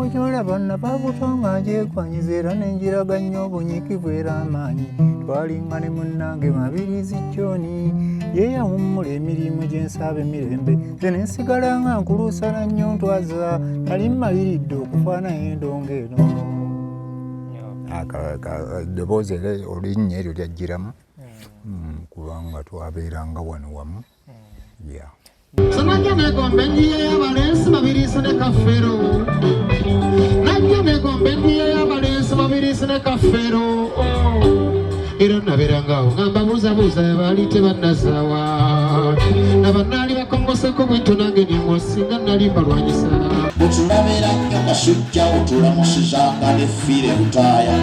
Endongo gy'olaba nava buto nga ngyekwanyiza era ne ngiraga nnyo obunyiikivu era amaanyi. Twalinga ne munnange Mabirizi John, ye yawummula emirimu gye nsaaba emirembe, nze ne nsigala nga nkuluusana nnyo ntwaza, nali mmaliridde okufaananya endongo eno. Eddoboozi era olinnya eryo lyajjiramu kubanga twabeeranga wano wamu. Yeah. Najja negomba enjiya y'abalenzi Mabirizi ne Kafeero. Najja negomba enjiya y'abalenzi Mabirizi ne Kafeero. Era nabeeranga awo nga mbabuuzabuuza baali tebannazaawa. Nabanaali bakongoseko bwentyo nange nemwa singa nali mbalwanyisa. Bwetulabira nnyo Kasujja otulamusizanga ne Fiire Lutaaya.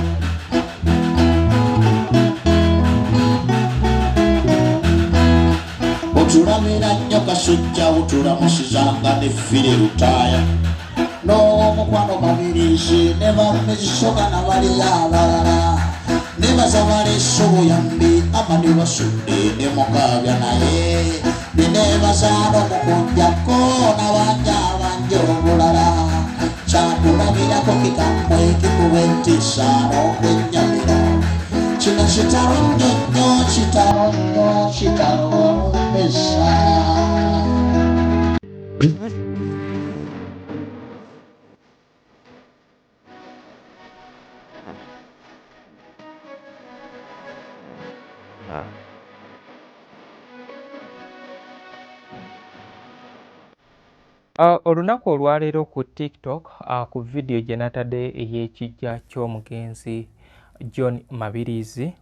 Otulabira nnyo Kasujja otulamusizanga ne Fiire Lutaaya. N'omukwano Mabirizi ne bamizisoga nabaliyo abalala. Nebaza baleese obuyambi amani basudde ne mukaabya naye. Neneebaza n'omukunjako n'abanja abanja obulala. Kyatulabirako kikambwe ekikuba entiisa n'okwennyamira. Kino kitalo nnyo nnyo kitalo nnyo kitalo mmesa. Olunaku olwaleero ku TikTok ku vidiyo gye natadde ey'ekijja ky'omugenzi John Mabirizi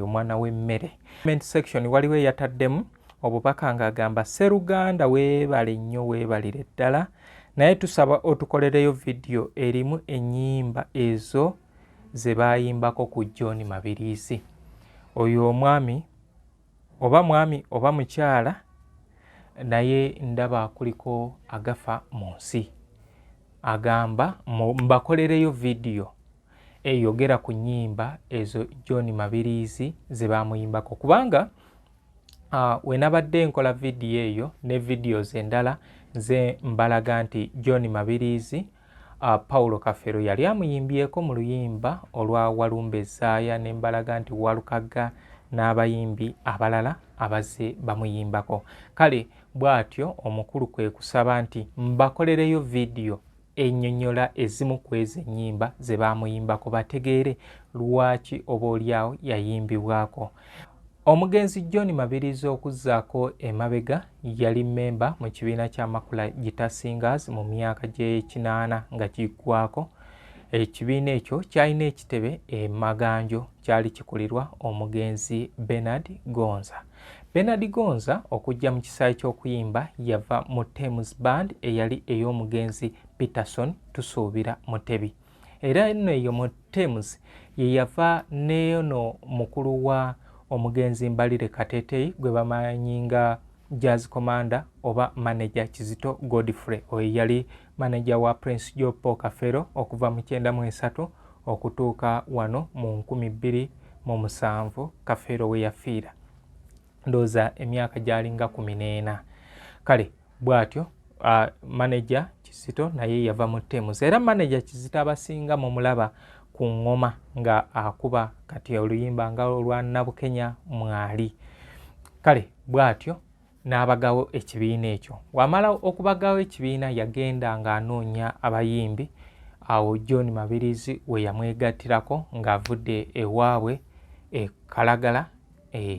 omwana w'emmere. Comment section waliwo eyataddemu obubaka ng'agamba Sseruganda weebale nnyo weebalire ddala naye tusaba otukolereyo vidiyo erimu ennyimba ezo ze baayimbako ku John Mabirizi. Oyo omwami oba mwami oba mukyala naye ndaba kuliko agafa mu nsi. Agamba mbakolereyo vidiyo eyogera ku nnyimba ezo John Mabirizi ze baamuyimbako kubanga we nabadde nkola vidiyo eyo ne videos endala nze mbalaga nti John Mabirizi Paulo Kafeero yali amuyimbyeko mu luyimba olwa Walumbe Zaaya ne mbalaga nti Walukagga n'abayimbi abalala abazze bamuyimbako. Kale bw'atyo omukulu kwe kusaba nti mbakolereyo vidiyo ennyonnyola ezimu ku ezo ennyimba ze baamuyimbako bategeere lwaki oba olyawo yayimbibwako. Omugenzi John Mabirizi okuzzaako emabega yali mmemba mu kibiina kya Makula Guitar Singers mu myaka gy'ekinaana nga kiggwako. Ekibiina ekyo kyalina ekitebe e Maganjo, kyali kikulirwa omugenzi Bernard Gonza. Bernard Gonza okujja mu kisaawe ky'okuyimba yava mu Thames Band eyali ey'omugenzi Peterson Tusuubira Mutebi. Era nno eyo mu Thames ye yava n'eno mukulu wa omugenzi Mbalire Kateteyi gwe bamanyi nga Jazz Commander oba manager Kizito Godfrey. Oyo yali manager wa Prince Joe Paul Kafeero okuva mu 93 okutuuka wano mu 2007 Kafeero we yafiira. Ndowooza emyaka gyalinga 14. Kale bw'atyo manager Kizito naye yava mu Thames. Era manager Kizito abasinga mumulaba ku ngoma nga akuba kati oluyimba nga olwa Nabukenya mwali. Kale bw'atyo n'abagawo ekibiina ekyo. Wamala okubagawo ekibiina yagenda ng'anoonya abayimbi. Awo John Mabirizi we yamwegattirako ng'avudde ewaabwe e Kalagala.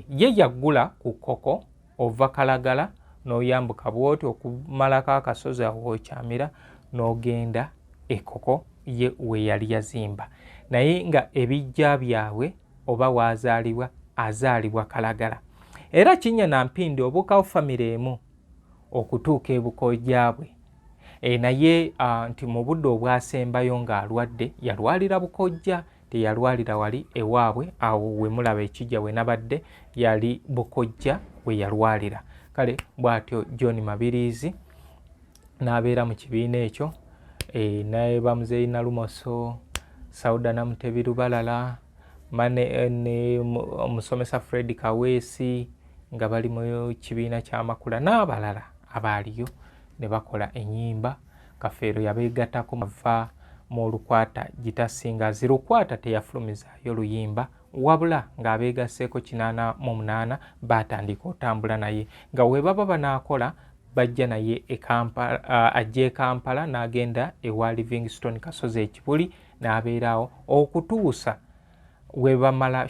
Ye yaggula ku Koko ova Kalagala n'oyambuka bw'oti okumalako akasozi awo w'okyamira n'ogenda e Koko ye we yali yazimba. Naye nga ebijja byabwe oba w'azaalibwa azaalibwa Kalagala. Era kinnya na mpindi obuukawo famire emu okutuuka e Bukojjabwe. Naye nti mu budde obwasembayo ng'alwadde yalwalira Bukojja, teyalwalira wali ewaabwe awo we mulaba ekijja we nabadde yali Bukojja we yalwalira. Kale bw'atyo John Mabirizi n'abeera mu kibiina ekyo naye bamuzeeyi Nalumoso, Sauda Namutebi Lubalala, mane ne omusomesa Fred Kaweesi nga bali mu kibiina kya Makula n'abalala abaaliyo ne bakola ennyimba. Kafeero yabeegattako ava mu Lukwata Gitasinga. Lukwata teyafulumizaayo luyimba, wabula ng'abeegasseeko 88 baatandika otambula naye nga we baba banaakola bajja naye e Kampala, ajja e Kampala n'agenda ewa Livingstone Kasozi ekibuli n'abeerawo okutuusa we bamala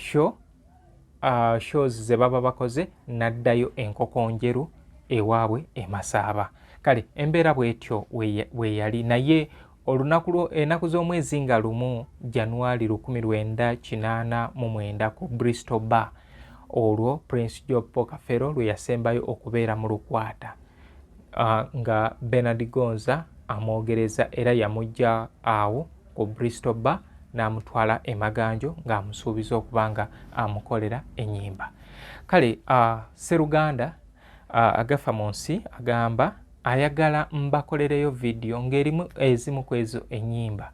shows ze baba bakoze, n'addayo enkoko njeru ewaabwe e Masaaba. Kale embeera bw'etyo bwe yali. Naye olunaku ennaku z'omwezi nga 1 Januari 1989 ku Bristol Bar, olwo Prince Job Paul Kafeero lwe yasembayo okubeera mu Lukwata, nga Bernard Gonza amwogereza, era yamujja awo ku Bristol Bar n'amutwala e Maganjo ng'amusuubiza okuba nga amukolera ennyimba. Kale Sseruganda agafa mu nsi agamba ayagala mbakolereyo vidiyo ng'erimu ezimu ku ezo ennyimba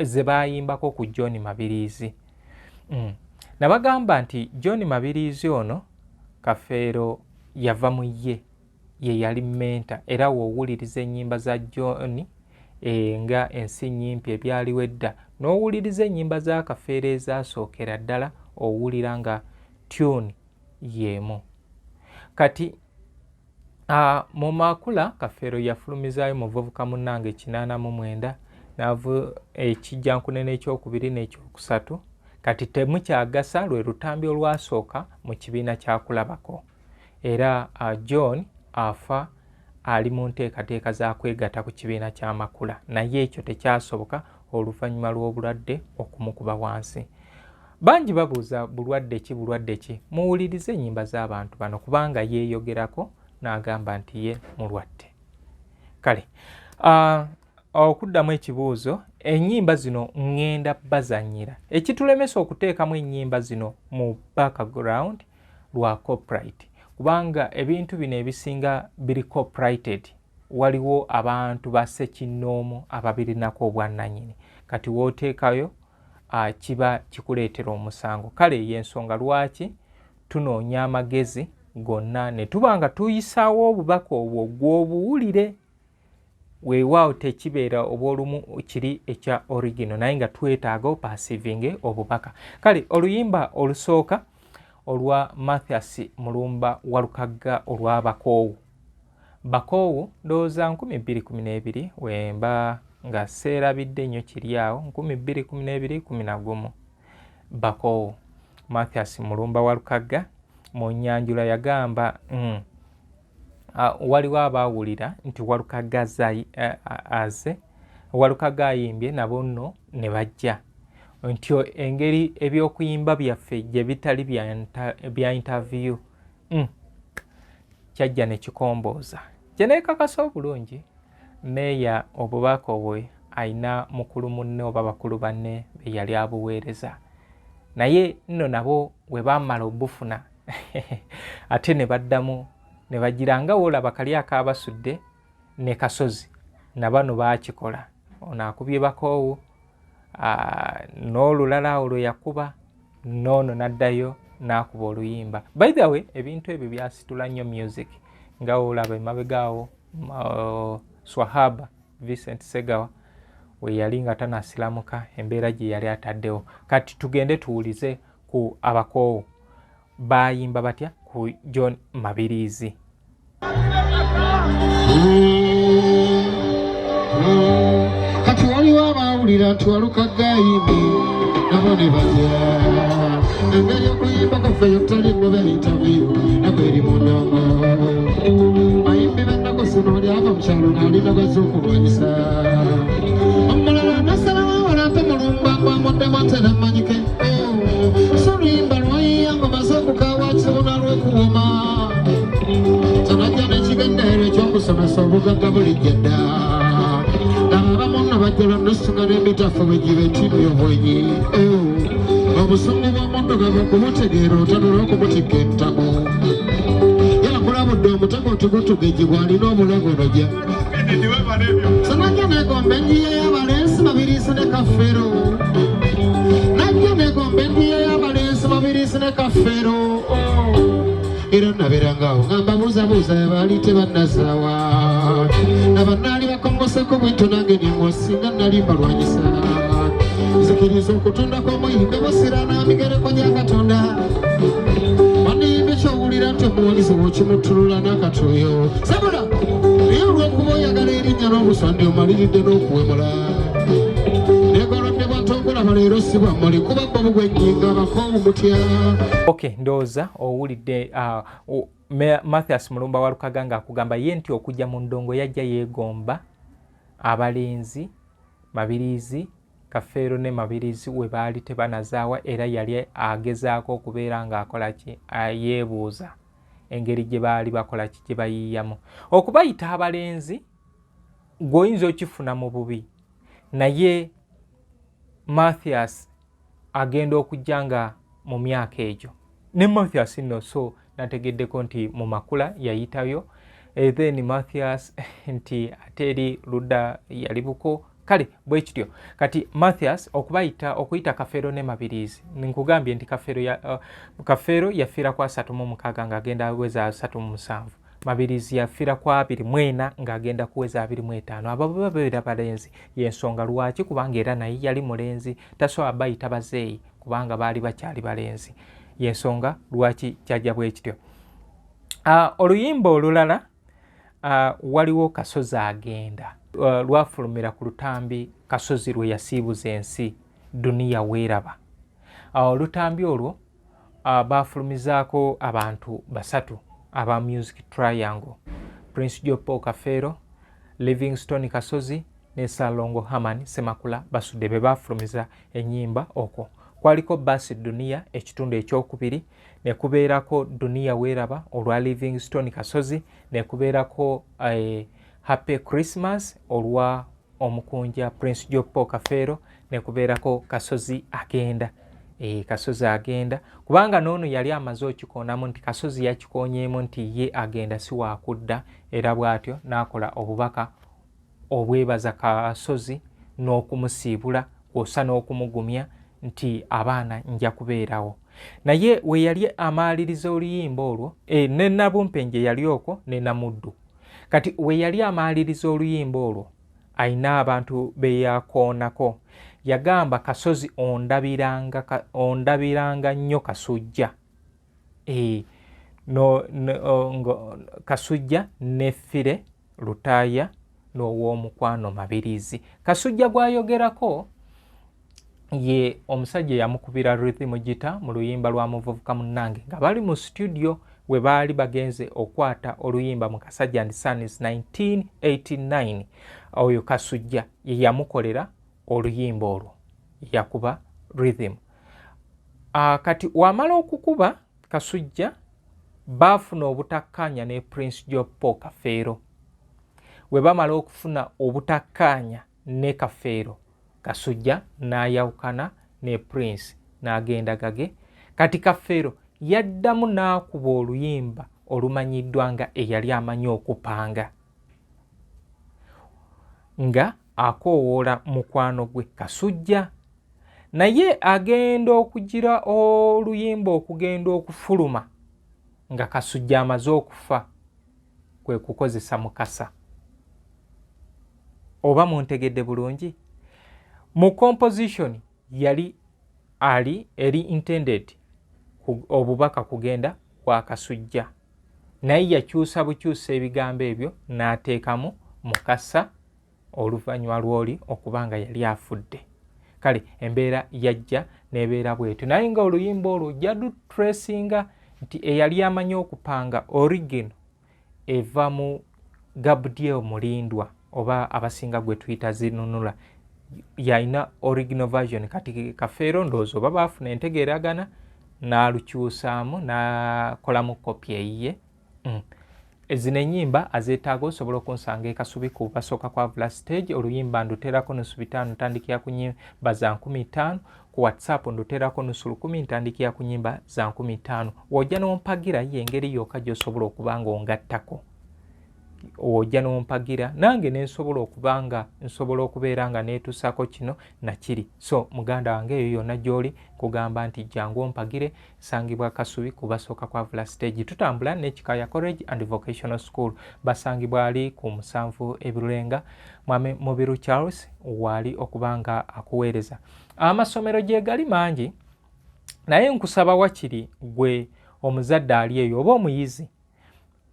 ze baayimbako ku John Mabirizi. Nabagamba nti John Mabirizi ono Kafeero yava mu ye, ye yali mentor, era w'owuliriza ennyimba za John nga Ensi Nnyimpi, Ebyaliwo Edda, n'owuliriza ennyimba za Kafeero ezasookera ddala, owulira nga tune y'emu. Kati mu Makula Kafeero yafulumizaayo Muvubuka Munnange 89, navu Ekijjankunene ekyokubiri n'ekyokusatu. Kati Temukyagasa lwe lutambi olwasooka mu kibiina kyakulabako. Era John afa ali mu nteekateeka za kwegatta ku kibiina kya Makula, naye ekyo tekyasoboka oluvannyuma lw'obulwadde okumukuba wansi. Bangi babuuza bulwadde ki, bulwadde ki? Muwulirize ennyimba z'abantu bano, kubanga yeeyogerako n'agamba nti ye mulwadde. Kale okuddamu ekibuuzo, ennyimba zino ŋŋenda bazannyira. Ekitulemesa okuteekamu ennyimba zino mu background lwa copyright, kubanga ebintu bino ebisinga biri copyrighted, waliwo abantu ba ssekinnoomu ababirinako obwannannyini. Kati w'oteekayo kiba kikuleetera omusango. Kale y'ensonga lwaki tunoonya amagezi gonna ne tuba nga tuyisaawo obubaka obwo gw'obuwulire. Weewaawo tekibeera obw'olumu kiri ekya original, naye nga twetaaga opasivinge obubaka. Kale oluyimba olusooka olwa Mathias Mulumba Walukagga olwa Bakoowu. Bakoowu ndowooza 2012, wemba nga seerabidde nnyo kiri awo 2012 11. Bakoowu, Mathias Mulumba Walukagga mu nnyanjula yagamba waliwo abaawulira nti Walukagga aze, Walukagga ayimbye, nabo nno ne bajja nti engeri ebyokuyimba byaffe gye bitali bya interview, kyajja ne kikombooza. Gye neekakasa obulungi meeya obubaka obwe ayina mukulu munne oba bakulu banne be yali abuweereza, naye nno nabo we baamala obufuna ate ne baddamu ne bagira nga woolaba kali akaabasudde ne Kasozi, na bano baakikola. Ono akubye Bakoowu n'olulala awo lwe yakuba n'ono n'addayo n'akuba oluyimba. By the way, ebintu ebyo byasitula nnyo music, nga woolaba emabega awo Swahaba Vincent Segawa we yali nga tanasilamuka, embeera gye yali ataddewo. Kati tugende tuwulize ku Abakoowu baayimba batya ku John Mabirizi. Kati waliwo abaawulira nti Walukagga ayimbye, nabo ne bajja. Engeri okuyimba kwaffe yotali mu interview nako eri mu ndongo. Bayimbi b'ennaku zino oli ava mu kyalo ng'alina gwazza okulwanyisa, omulala nasalawo walampe mulumba gwamuddemu ate namanyike. So luyimba lwayiya ng'omaze okukaawa kibuna lw'okuwoma, tonajja n'ekigendererwa ekyokusomesa obugagga bulijja dda. Abamu nno bajja lwanusunga n'emitafu bwe giba etimya obwenyi. Obusungu bw'omuddugavu okumutegeera otanula okumutikka entamu. Yakulabudde omutego otugutugeji bw'alina obulagonoja. Sanajja negomba enjiya y'abalenzi Mabirizi ne Kafeero. Najja negomba enjiya y'abalenzi Mabirizi ne Kafeero. Era nabeerangaawo nga mbabuuzabuuza, baali tebannazaawa nabanaali bakongose. Nkwasako bwento nange nengwa singa nali mbalwanyisa. Nzikiriza okutunda kw'omuyimbe busira n'amigereko gya Katonda. Bandiyimbe ky'owulira nti omuwagizi w'okimutulula n'akatuuyo. Sabula naye olw'okuba oyagala erinnya n'obusandi omaliridde n'okuwemula. Negolodde bw'atongolaba leero si bwammuli kuba bwo bugwennyinga abakoowu mutya. Okay, ndowooza owulidde Mathias Mulumba Walukaga ng'akugamba ye nti okujja mu ndongo yajja yeegomba abalenzi Mabiriizi, Kafeero ne Mabiriizi we baali tebanazaawa era yali agezaako okubeera ng'akola ki, yeebuuza engeri gye baali bakola ki gye bayiiyamu. Okubayita abalenzi gw'oyinza okifuna mu bubi naye Mathias agenda okujja nga mu myaka egyo ne Mathias nno so nategeddeko nti mu makula yayitayo then Mathias nti ate eri ludda yali buko kale bwe kityo kati Mathias okubayita okuyita Kafeero ne Mabiriizi nkugambye nti Kafeero yafiira ku 36 ng'agenda aweza 37, Mabiriizi yafiira ku 24 ng'agenda kuweza 25. Abo babeera balenzi y'ensonga lwaki kubanga era naye yali mulenzi tasobola bayita bazeeyi kubanga baali bakyali balenzi y'ensonga lwaki kyajja bwe kityo. Oluyimba olulala waliwo Kasozi agenda lwafulumira ku lutambi Kasozi lwe yasiibuza ensi Duniya Weeraba. Olutambi olwo baafulumizaako abantu basatu aba Music Triangle, Prince Jopo Kafeero, Livingstone Kasozi ne Ssalongo Herman Ssemakula Basudde be baafulumiza ennyimba okwo. Kwaliko Basi Duniya ekitundu ekyokubiri, ne kubeerako Duniya Weeraba olwa Livingstone Kasozi, ne kubeerako Happy Christmas olwa omukunja Prince Jopo Kafeero, ne kubeerako Kasozi Agenda. Kasozi Agenda kubanga n'ono yali amaze okikoonamu nti Kasozi yakikoonyeemu nti ye agenda si waakudda, era bw'atyo n'akola obubaka obwebaza Kasozi n'okumusiibula kwosa n'okumugumya nti abaana nja kubeerawo. Naye we yali amaaliriza oluyimba olwo ne Nabumpenje yali okwo ne Namuddu. Kati we yali amaaliriza oluyimba olwo alina abantu be yakoonako, yagamba Kasozi ondabiranga nnyo Kasujja. Kasujja ne Fire Lutaaya n'ow'omukwano Mabiriizi. Kasujja gw'ayogerako ye omusajja eyamukubira rhythm guitar mu luyimba lwa Muvubuka Munnange nga bali mu studio we baali bagenze okwata oluyimba mu Kasajja and Sons 1989. Oyo Kasujja ye yamukolera oluyimba olwo, yakuba rhythm. Kati wamala okukuba Kasujja baafuna obutakkaanya ne Prince Jopo Kafeero. We bamala okufuna obutakkaanya ne Kafeero, Kasujja n'ayawukana ne Prince n'agenda gage. Kati Kafeero yaddamu n'akuba oluyimba olumanyiddwa nga eyali amanyi okupanga nga akoowoola mukwano gwe Kasujja, naye agenda okugira oluyimba okugenda okufuluma nga Kasujja amaze okufa, kwe kukozesa Mukasa. Oba muntegedde bulungi? Mu composition yali ali eri intended obubaka kugenda kwa Kasujja, naye yakyusa bukyusa ebigambo ebyo n'ateekamu Mukasa oluvannyuma lw'oli okuba nga yali afudde. Kale embeera yajja n'ebeera bwetyo, naye nga oluyimba olwo jadutracinga nti eyali amanyi okupanga original eva mu Gabdiel Mulindwa oba abasinga gwe tuyita Zinunula, yalina original version. Kati Kafeero ndowooza oba baafuna entegeeragana n'alukyusaamu n'akolamu kopi eyiye. Zino ennyimba azeetaaga osobola okunsanga e Kasubi ku basooka kwavula stage. Oluyimba nduteerako 550, ntandikira ku nnyimba za 5000. Ku WhatsApp nduteerako 50,000, ntandikira ku nnyimba za 5000. W'ojja n'ompagira ye engeri yokka gy'osobola okuba ng'ongattako. Ojja n'ompagira nange nensobola okuba nga nsobola okubeera nga neetusaako kino nakiri. So muganda wange, eyo yonna gy'oli, kugamba nti jangu ompagire. Nsangibwa Kasubi, kubasooka kwavula stage. Tutambula n'Ekikaya College and Vocational School, basangibwa ali ku 7 Ebirulenga. Mwami Mubiru Charles waali okuba nga akuweereza. Amasomero gye gali mangi, naye nkusaba wakiri gwe omuzadde ali eyo oba omuyizi,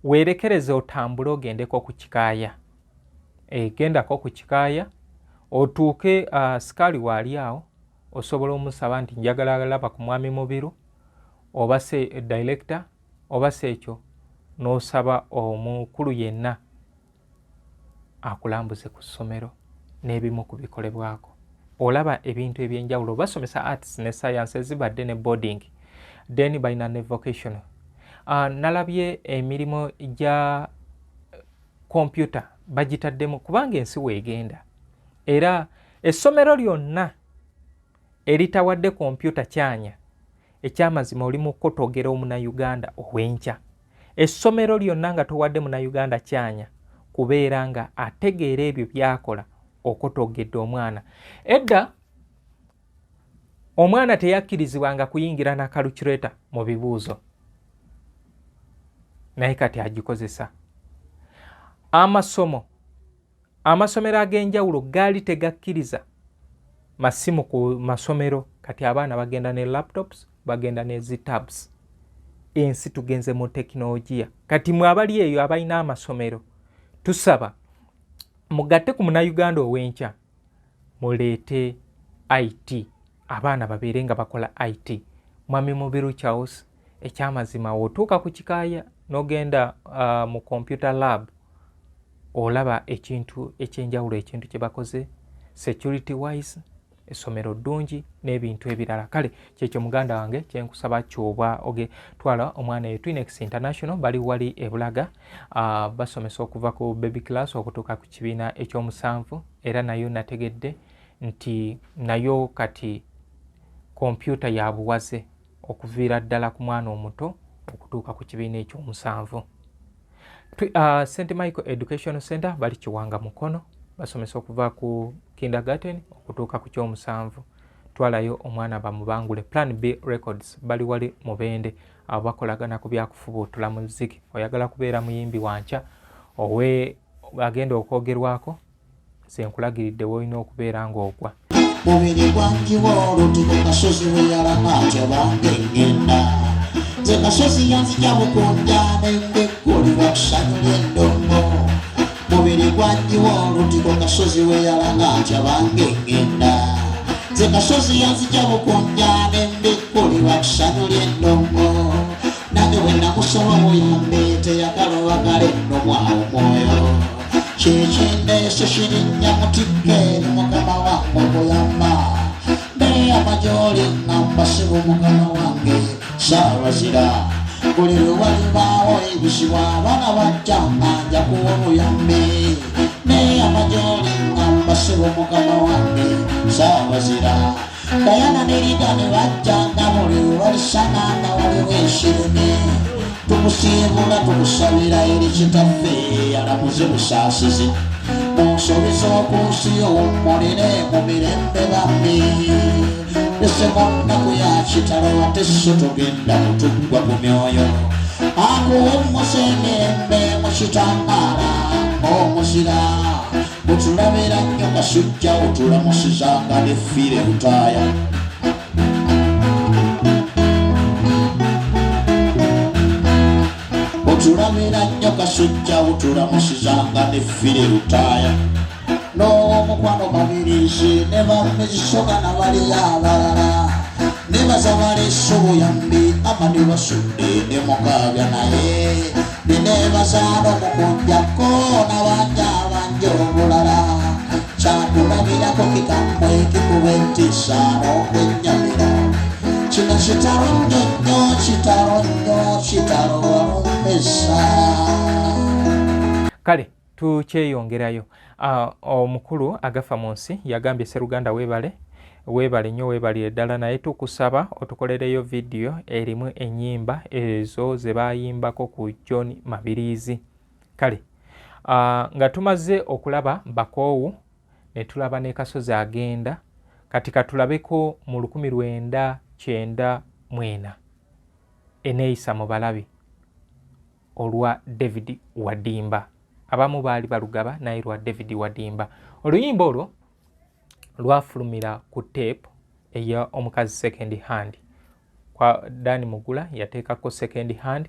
weerekereze otambule ogendeko ku Kikaaya. Gendako ku Kikaaya otuuke, sikaali waali awo, osobola omusaba nti njagala laba ku mwami Mubiru oba se director, oba si ekyo n'osaba omukulu yenna akulambuze ku ssomero n'ebimu ku bikolebwako. Olaba ebintu ebyenjawulo, basomesa arts ne science ezibadde ne boarding, then balina ne vocational. Nalabye emirimu gya kompyuta bagitaddemu kubanga ensi weegenda, era essomero lyonna eritawadde kompyuta kyanya, ekyamazima oli mu kukotogera omunayuganda ow'enkya. Essomero lyonna nga towadde munayuganda kyanya kubeera nga ategeera ebyo byakola, okotogedde omwana. Edda omwana teyakkirizibwanga kuyingira na calculator mu bibuuzo, naye kati agikozesa. Amasomero ag'enjawulo gaali tegakkiriza masimu ku masomero, kati abaana bagenda ne laptops, bagenda ne zi tabs. Ensi tugenze mu tekinologiya. Kati mwe abali eyo abalina amasomero, tusaba mugatte ku munayuganda ow'enkya, muleete IT, abaana babeere nga bakola IT. Mwami Mubiru Charles, ekyamazima otuuka ku Kikaaya n'ogenda mu computer lab, olaba ekintu ekyenjawulo, ekintu kye bakoze security wise, essomero ddungi n'ebintu ebirala. Kale kyekyo muganda wange kyenkusaba kyoba oge twala omwana eyo. Twinex International bali wali Ebulaga, basomesa okuva ku baby class okutuuka ku kibiina ekyomusanvu. Era nayo nategedde nti nayo kati kompyuta ya buwaze okuviira ddala ku mwana omuto okutuuka ku kibiina ekyomusanvu. St Michael Education Center bali Kiwanga Mukono, basomesa okuva ku kindergarten okutuuka ku kyomusanvu. Twalayo omwana bamubangule. Plan B Records bali wali Mubende, abo bakolagana ku byakufubuutula muziki. Oyagala kubeera muyimbi wankya owe agenda okwogerwako, nze nkulagiridde woolina okubeera ng'ogwa. Mubiri gwanjiwa olutiko Kasozi bwe yalama atya bange ŋŋenda nze. Kasozi yanzija bukunja nembekkulirwa kusanyu ly'endongo. Mubiri gwanjiwa olutiko Kasozi bwe yalanga atya bange ŋŋenda nze. Kasozi yanzija bukunja nembekkulirwa kusanyu ly'endongo. Nange bwe namusaba obuyambi teyakaloba kale nno mwawo mwoyo kyekindeese kirinnya mutikke eri mukama wange okuyamba neyama gyoli ŋŋamba sibu mukama wange Saabazira. Buli lwe walibaawo ebizibu abaana bajja nga nja kuwa obuyambi. Neyama gyoli ŋŋamba sibu mukama wange Saabazira. Dayana ne Lida ne bajja nga buli lwe balisanga nga waliwo ekirumi. Tukusiibula, tukusabira eri Kitaffe alamuze busaasizi mu nsobi z'oku nsi, owummulire mu mirembe bambi. Ese mu nnaku ya kitalo ate so togenda kutuggwa ku myoyo. Akuwummusa emirembe mu kitangaala omuzira. Bwetulabira nnyo Kasujja, otulamusizanga ne Fiire Lutaaya. Otulabira nnyo Kasujja, otulamusizanga ne Fiire Lutaaya n'omukwano Mabirizi ne bamizisoga nabaliyo abalala nebaza baleese obuyambi amani basudde ne mukaabya naye nenebaza n'omukunjako nabanja abanja obulala kyakulabirako kikammwe kikuba entiisa n'okwennyamira. Kino kitalo nnyo nnyo, kitalo nnyo, kitalo walumbesa. Kale tukyeyongerayo. Omukulu agafa mu nsi yagambye, "Seruganda, weebale, weebale nnyo, weebalire ddala, naye tukusaba otukolereyo vidiyo erimu ennyimba ezo ze baayimbako ku John Mabiriizi." Kale Nga tumaze okulaba Bakoowu ne tulaba ne Kasozi agenda, kati katulabeko mu 1994 Eneeyisa mu balabe olwa David Wadimba. Abamu baali balugaba naye lwa David Wadimba. Oluyimba olwo lwafulumira ku tape eya omukazi second hand. Kwa Dan Mugula yateekako second hand,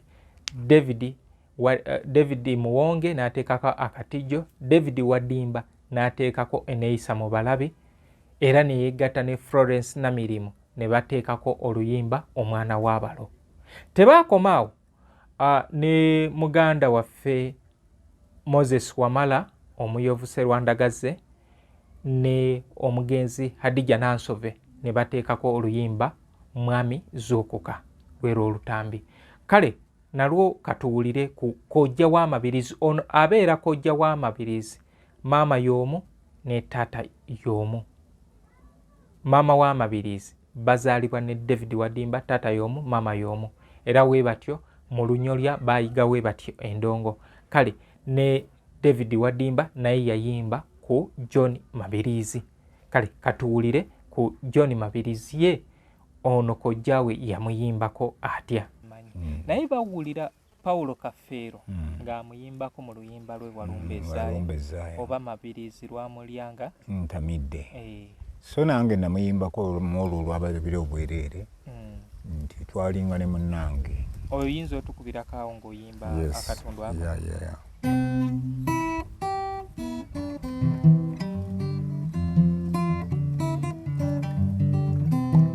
David Muwonge n'ateekako akatijjo, David Wadimba n'ateekako Eneeyisa mu balabe, era ne yeegatta ne Florence Namirimu ne bateekako oluyimba Omwana w'Abalo. Tebaakoma awo, ne muganda waffe Moses Wamala omuyovu Serwandagazze ne omugenzi Hadija Nansove ne bateekako oluyimba Mwami Zuukuka lwe olutambi. Kale nalwo katuwulire ku kojja w'Amabirizi. Ono abeera kojja w'Amabirizi, maama y'omu ne taata y'omu. Maama w'Amabirizi bazaalibwa ne David Wadimba, taata y'omu maama y'omu, era we batyo mu lunyolya baayiga we batyo endongo. Kale ne David Wadimba naye yayimba ku John Mabirizi. Kale katuwulire ku John Mabirizi ye ono kojjaawe yamuyimbako atya. Naye bawulira Paulo Kafeero ng'amuyimbako mu luyimba lwe Walumbe Ezaayo oba Mabirizi lwamulyanga ntamidde. So nange namuyimbako olwo olwabalabira obwereere nti twalinga ne munnange. Oyinza otukubirako awo ng'oyimba akatundu ako? Yeah.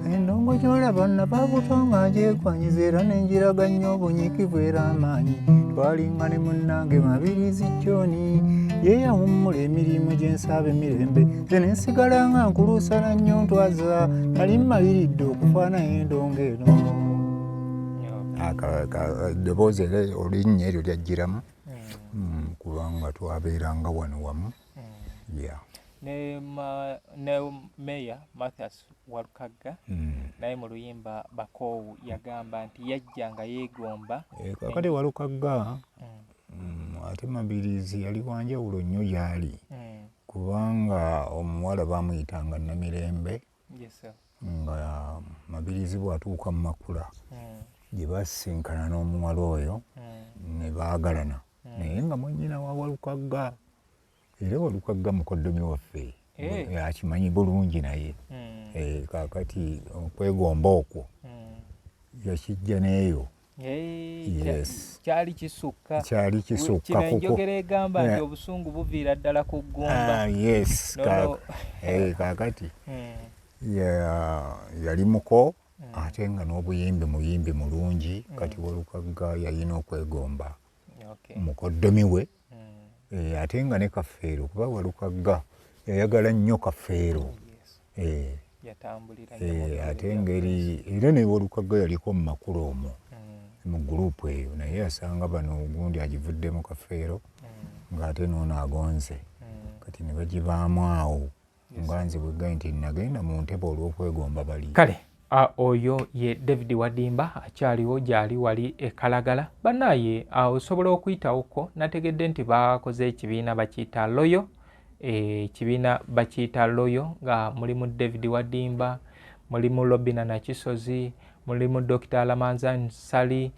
Endongo gy'olaba nava buto nga ngyekwanyiza era ne ngiraga nnyo obunyiikivu era amaanyi. Twalinga ne munnange Mabirizi John, ye yawummula emirimu gye nsaba emirembe, nze ne nsigala nga nkuluusana nnyo ntwaza, nali mmaliridde okufaanana endongo eno. Eddoboozi era olinnya eryo lyajjiramu kubanga twabeeranga wano wamu. Yeah. Ne Meya Mathias Walukagga naye mu luyimba Bakoowu yagamba nti yajja nga yeegomba. Kakati Walukagga ate Mabirizi yali wanjawulo nnyo gy'ali kubanga omuwala baamuyitanga Namirembe nga Mabirizi bw'atuuka mu Makula gye basisinkana n'omuwala oyo ne baagalana, naye nga mwannyina wa Walukagga, era Walukagga mukoddomi waffe akimanyi bulungi naye. Kaakati okwegomba okwo yakijja n'eyo. Yes. Kyali kisukka. Kyali kisukka. Kino enjogera egamba nti obusungu buviira ddala ku ggumba. Yes. Kaakati yali muko ate nga n'obuyimbi muyimbi mulungi. Kati Walukagga yalina okwegomba mukoddomi we, ate nga ne Kafeero, kuba Walukagga yayagala nnyo Kafeero. Ate engeri era ne Walukagga yaliko mu Makula omwo mu gurupu eyo, naye yasanga bano ogundi agivuddemu Kafeero ng'ate n'ono agonze, kati ne bagibaamu awo. Nga nze bwe nti nagenda mu ntebe olw'okwegomba bali. Kale oyo ye David Wadimba akyaliwo gyali wali e Kalagala. Bannaaye osobola okuyitawoko, nategedde nti bakoze ekibiina bakiyita Loyo, ekibiina bakiyita Loyo nga mulimu David Wadimba, mulimu Robina Nakisozi, mulimu Dr. Lamanzan Sali,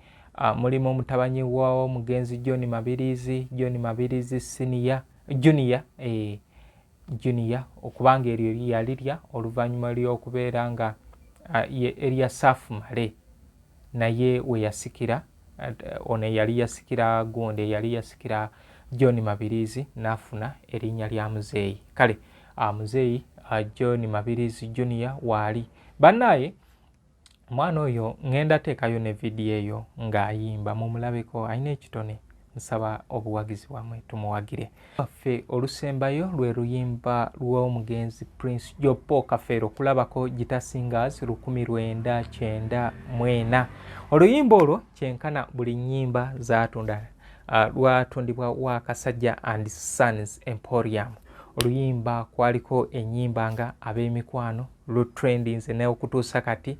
mulimu omutabanyi w'omugenzi John Mabirizi, John Mabirizi senior, junior, junior, okubanga eryo yalirya oluvannyuma ly'okubeera nga erya Safu Male, naye we yasikira ono eyali yasikira gundi eyali yasikira John Mabirizi n'afuna erinnya lya muzeeyi. Kale muzeeyi John Mabirizi junior waali. Bannaaye mwana oyo ŋŋenda teekayo ne vidiyo eyo ng'ayimba, mumulabeko, alina ekitone. Nsaba obuwagizi bwammwe tumuwagire. Waffe olusembayo lwe luyimba lw'omugenzi Prince Jopo Kafeero kulabako Gita Singers 1994. Oluyimba olwo kyenkana buli nnyimba zaatunda, lwatundibwa wa Kasajja and Sons Emporium. Oluyimba kwaliko ennyimba nga ab'emikwano, lutrendinze n'okutuusa kati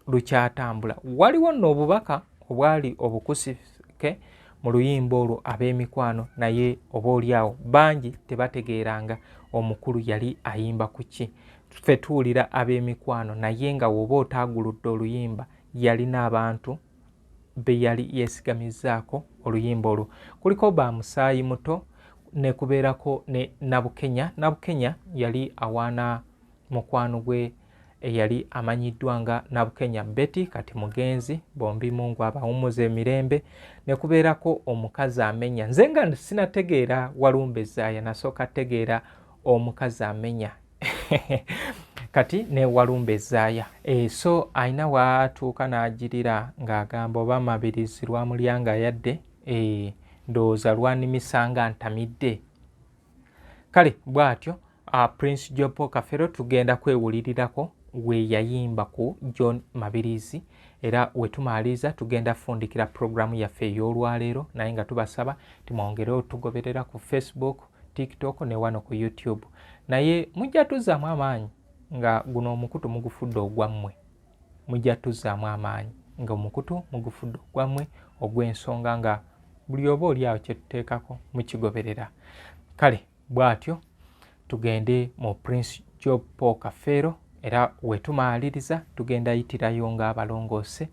lukyatambula. Waliwo nno obubaka obwali obukusike mu luyimba olwo ab'emikwano, naye oba oliawo bangi tebategeeranga omukulu yali ayimba ku ki. Ffe tuwulira ab'emikwano, naye nga woba otaaguludde oluyimba yalina abantu be yali yeesigamizzaako oluyimba olwo. Kuliko ba musaayi muto ne kubeerako ne Nabukenya. Nabukenya yali awaana mukwano gwe eyali amanyiddwa nga Nabukenya Betty, kati mugenzi, bombi Mungu abawummuze emirembe. Ne kubeerako omukazi amenya. Nze nga sinategeera Walumbe Zaaya, nasooka tegeera omukazi amenya kati ne Walumbe Zaaya. So alina waatuuka n'agirira ng'agamba oba Mabirizi lwamulya nga yadde, ndowooza lwanimisa nga ntamidde. Kale bw'atyo Prince Jopo Kafeero tugenda kwewulirirako we yayimba ku John Mabirizi, era we tumaliriza tugenda fundikira pulogulaamu yaffe ey'olwaleero, naye nga tubasaba timwongere otugoberera ku Facebook, TikTok ne wano ku YouTube. Naye mujja tuzzaamu amaanyi nga guno omukutu mugufudde ogwammwe, mujja tuzzaamu amaanyi nga omukutu mugufudde ogwammwe ogw'ensonga, nga buli oba oli awo kye tuteekako mukigoberera. Kale bw'atyo tugende mu Prince Job Paul Kafeero, era we tumaliriza tugenda yitirayo ng'abalongoose,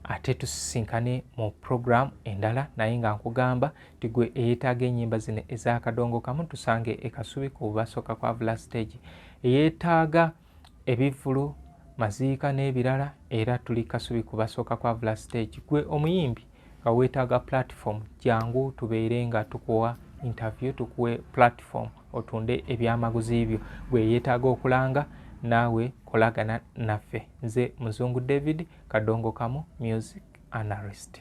ate tusisinkane mu pulogulaamu endala. Naye nga nkugamba nti gwe eyeetaaga ennyimba zino ez'akadongo kamu tusange e Kasubi ku Basooka kwa Vula Stage. Eyeetaaga ebivvulu, maziika n'ebirala, era tuli Kasubi ku Basooka kwa Vula Stage. Gwe omuyimbi nga weetaaga platform, jangu tubeere nga tukuwa interview, tukuwe platform otunde ebyamaguzi byo. Gwe yeetaaga okulanga, naawe kolagana naffe. Nze Muzungu David, Kadongo Kamu Music Analyst.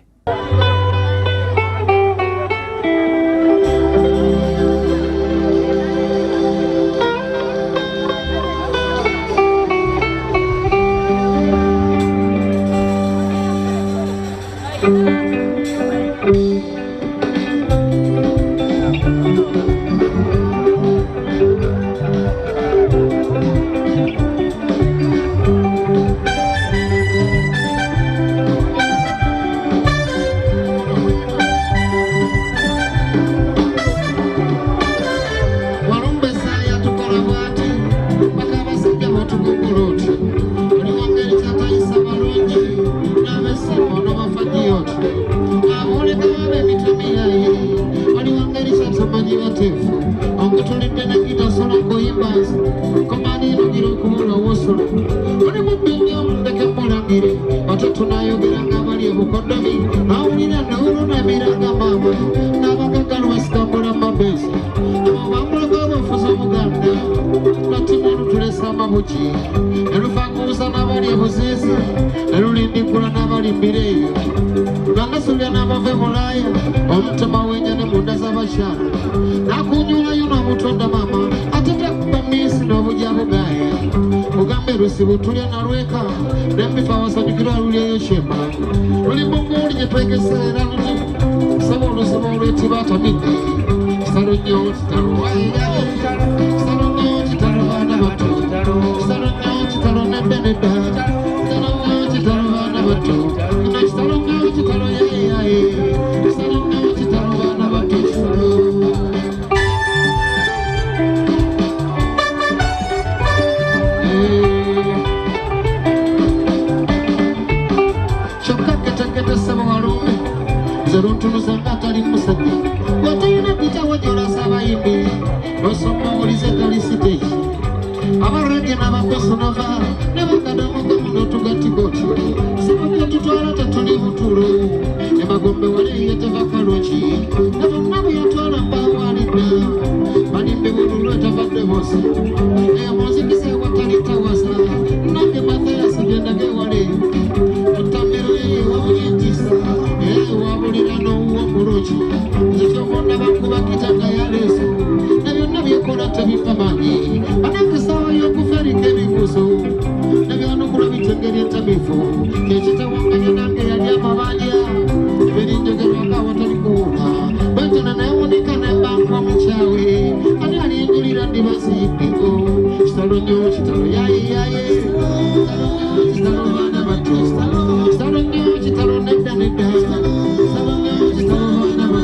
Kitalo nnyo, kitalo nedda nedda. Kitalo nnyo, kitalo baana.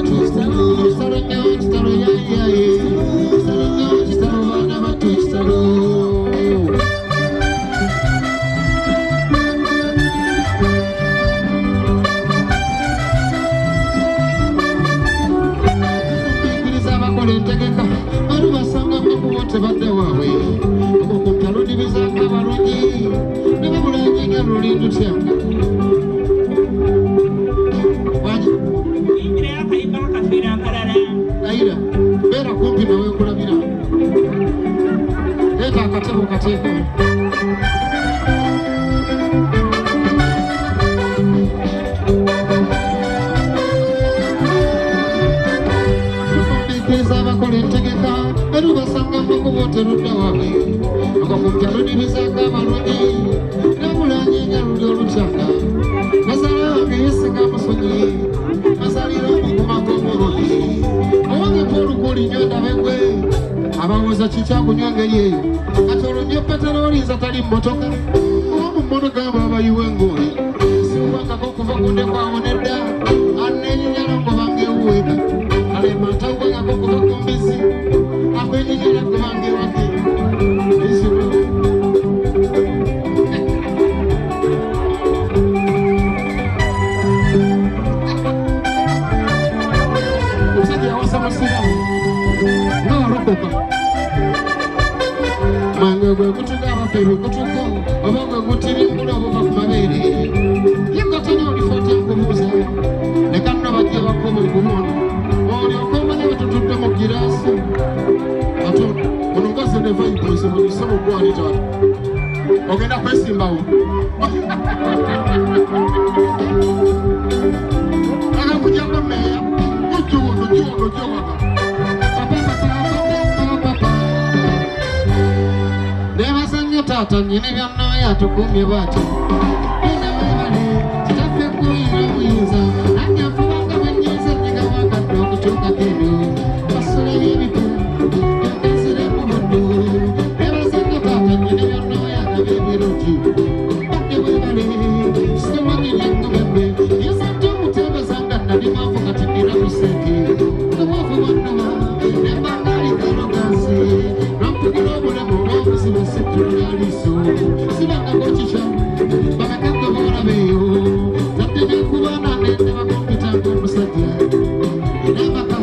Okukunta ludibizaako abalungi ne babulangi nga luli lutyanga. Wangi? Yimbirayo akayimba akafeera akalala. Ayira, beera kumpi nawe nkulabira. Leeta akatebo kateeko. Tufumbikiriza abakola entegeka era obasanga mu makubo terudda waabwe. Akakumpya ludibizaako abalungi n'obulangi nga luli olutyanga. Nazaala wange yeesiga musonyi, mazaalira omuguma g'omulungi. Owange Paul nnyo ndabe gwe abawoza kikyakunywa ngeri eyo. Kati olwo nnyo peterooli nza tali mmotoka. Oba mu mmotoka abo abayiwa engooli. Siwangako okuva ku ndekwa awo nedda. Aneenyinyala ngobanga ewuweka. Alema ntawugangako okuva ku mbizzi. Akwenyinyala ngobanga ewake. Ezibu. Omusajja yawasa musiraamu nga warokoka. Mwange gwe gutuga abaffe ebikutuko oba gwe gutirimbula obuva ku mabeere. Ye gatanya olifa otya nkubuuza. Leka nno bajja bakuba ogumono. Olyoke omanye bwe tutudde mu giraasi. Ate ono nga ne vibe nsebo gwali taata. Ogenda kwesimbawo. Akakujjako mmeeya. Ojjo wano, ojjo wano, ojjo wano. Nebaza nnyo taata nnyini byonna oyo atukuumye bw'atyo. Byonna weebale, kitaffe gguyira obuyinza. Nange nfubanga bwe nnyiiza nnyiga wakadde okutuukako eno. Basula y'ebifo, byonna nzire mu buddu. Nebaza nnyo taata nnyini byonna oyo agaba ebirungi. Badde weebale, simanyi lyengomedde. Yinza ntya omuteebaza nga nali mwavu kati nnina ku ssente. Obwavu bwannuma, ne mba ng'aliko ologansi. Nampugula obulamu obw'obuzibu situlya liiso. Sibangako kikya, bameka gwe boolaba eyo. Zadde n'ekubaana nendeba kumpita ng'omusajja. Nina amaka,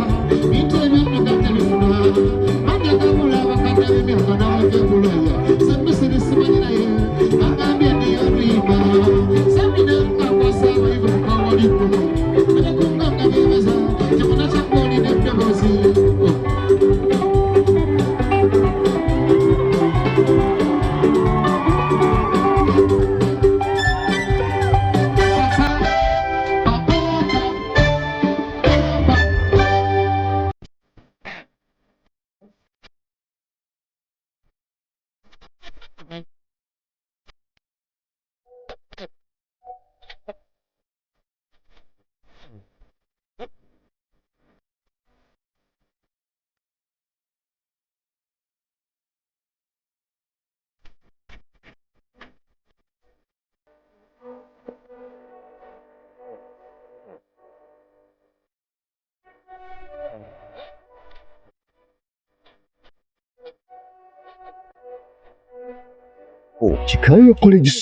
bintu ebyennuga tebifuna. Mannya gabula abakadde b'emyaka n'abava e Bulaaya. Nze Misiri simanyi naye, bagambye ndiyo oluyimba. Samina nkakwasa abayivu mukawali kuno. Ne bakunga nga beebaza, kimuna kya ggooli n'eddoboozi. Kikaaya College.